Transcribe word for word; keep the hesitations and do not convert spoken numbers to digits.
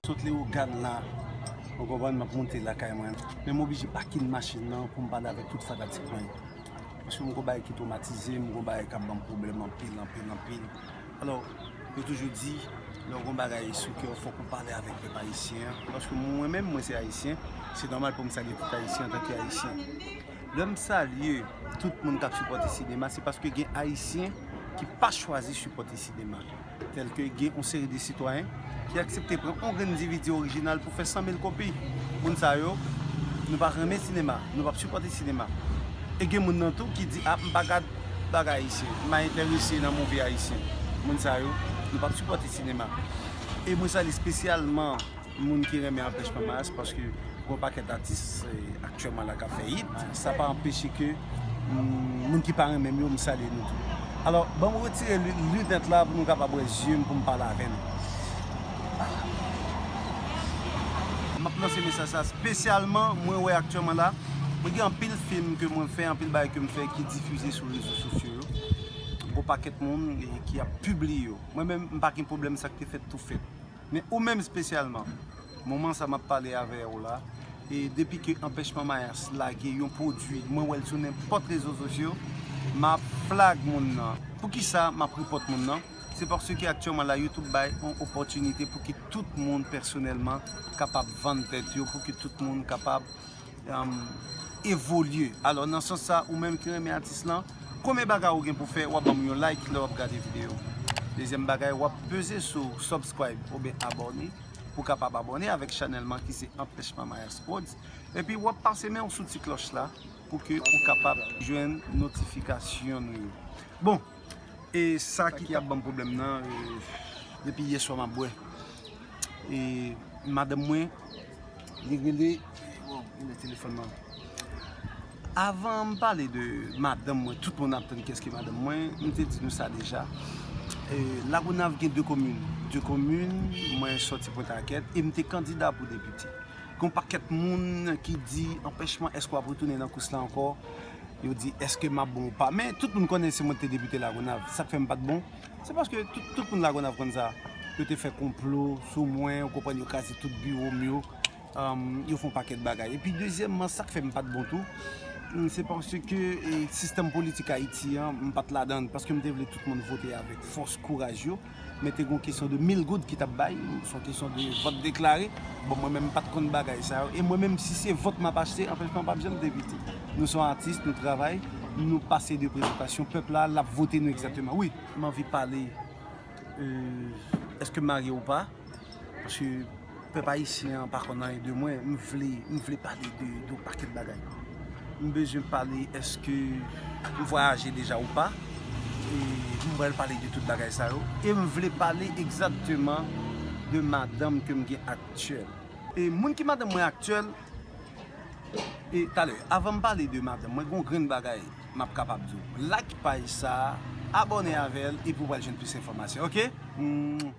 Tout Leyogàn la, ou konprann, m ap monte lakay mwen. Men m oblije pake machin nan pou m pale avèk tout fanatik mwen. Paske m gon bagay ki twomatize m, m gon bagay k ap ban m pwoblèm anpil, anpil, anpil. Alò, yo toujou di, lè w gon bagay sou kè w, fòk ou pale avèk pèp ayisyen an. Paske mwen menm, mwen se ayisyen, se nòmal pou m salye tout ayisyen antanke ayisyen. Lè m salye tout moun k ap sipòte sinema, se paske gen ayisyen ki pa chwazi sipòte sinema. Tèlke gen yon seri de sitwayen ki aksepte pran yon grenn D V D orijinal pou fè san mil kopi. Moun sa yo, nou pa renmen sinema, nou p ap sipòte sinema. E gen moun nan tou ki di, "A, m pa gad bagay ayisyen, m pa enterese nan movie ayisyen." Moun sa yo, nou p ap sipòte sinema. E mwen salye espesyalman moun ki renmen Anpèchman Mayas, paske gon pakèt atis, eh, aktyèlman la k ap fè hit. Sa pa anpeche ke, mm, moun ki pa renmen m yo, m salye nou tou. Alò, ban m retire li-, linèt la pou nou kapab wè zye m, pou m pale avè nou. M ap lanse mesaj sa espesyalman, mwen wè aktyèlman la, mwen gen anpil fim ke mwen fè, anpil bagay ke m fè ki difize sou rezo sosyo yo. Gon pakèt moun, eh, ki ap pibliye yo. Mwen menm, m pa gen pwoblèm, sa k te fèt tou fèt. Men ou menm espesyalman, moman sa m ap pale avè w la, e depi ke Anpèchman Mayas lage yon pwodui, mwen wè l sou nenpòt rezo sosyo, m ap flag moun nan. Poukisa m ap repòt moun nan? Se paske aktyèlman la, YouTube bay yon opòtinite pou ke tout moun pèsonèlman kapab vann tèt yo, pou ke tout moun kapab um, evolye. Alò, nan sans sa, ou menm ki renmen atis lan, konbyen bagay ou gen pou fè? W ap ban m yon like lè w ap gade videyo. Dezyèm bagay, w ap peze sou subscribe oubyen abòne pou w kapab abòne avèk chanèl mwen ki se Anpèchman Mayas Prodz. Epi w ap pase men w sou ti klòch la pou ke ou kapab jwenn notifikasyon nou yo. Bon, e sa ki ap ban m pwoblèm nan, e, depi yè swa m ap bwè. E madanm mwen, li rele, bon, li nan telefòn nan. Avan m pale de madanm mwen, tout moun ap tann kiyès ki madanm mwen, m te di nou sa deja. E, Lagonav gen de komin. De komin, mwen sòti Pwent Rakèt e m te kandida pou depite. Gon pakèt moun ki di, Anpèchman, èske w ap retounen nan kous la ankò? Yo di, èske m ap bon ou pa? Men tout moun konnen se mwen ki te depite Lagonav. Sa k fè m pa t bon, se paske tout, tout moun Lagonav konn sa. Yo te fè konplo sou mwen, ou konprann, yo kraze tout biwo m yo. Um, yo fè yon pakèt bagay. Epi dezyèmman, sa k fè m pa t bon tou, mm, se paske, e, sistèm politik Ayiti an, m pa t ladan l, paske m te vle tout moun vote avèk fòs, kouraj yo. Men te gon kesyon de mil goud ki t ap bay, se yon kesyon de vòt deklare. Bon, mwen menm, m pa t konn bagay sa yo. E mwen menm, si se vòt m ap achte, Anpèchman p ap janm depite. Nou se yon atis, nou travay, nou pase de prezantasyon, pèp la, l ap vote nou egzakteman. Wi, m anvi pale, e, èske m marye ou pa? Paske pèp ayisyen an pa konn anyen de mwen, m vle, m vle pale de, de yon pakèt bagay. M bezwen pale èske m vwayaje deja ou pa, e m pral pale de tout bagay sa yo. E m vle pale egzakteman de madanm ke m gen aktyèl. E moun ki madanm mwen aktyèl, e talè, avan m pale de madanm mwen, gon grenn bagay m ap kapab di w. Like paj sa, abòne avè l, epi w pral jwenn plis enfòmasyon, oke? Mm.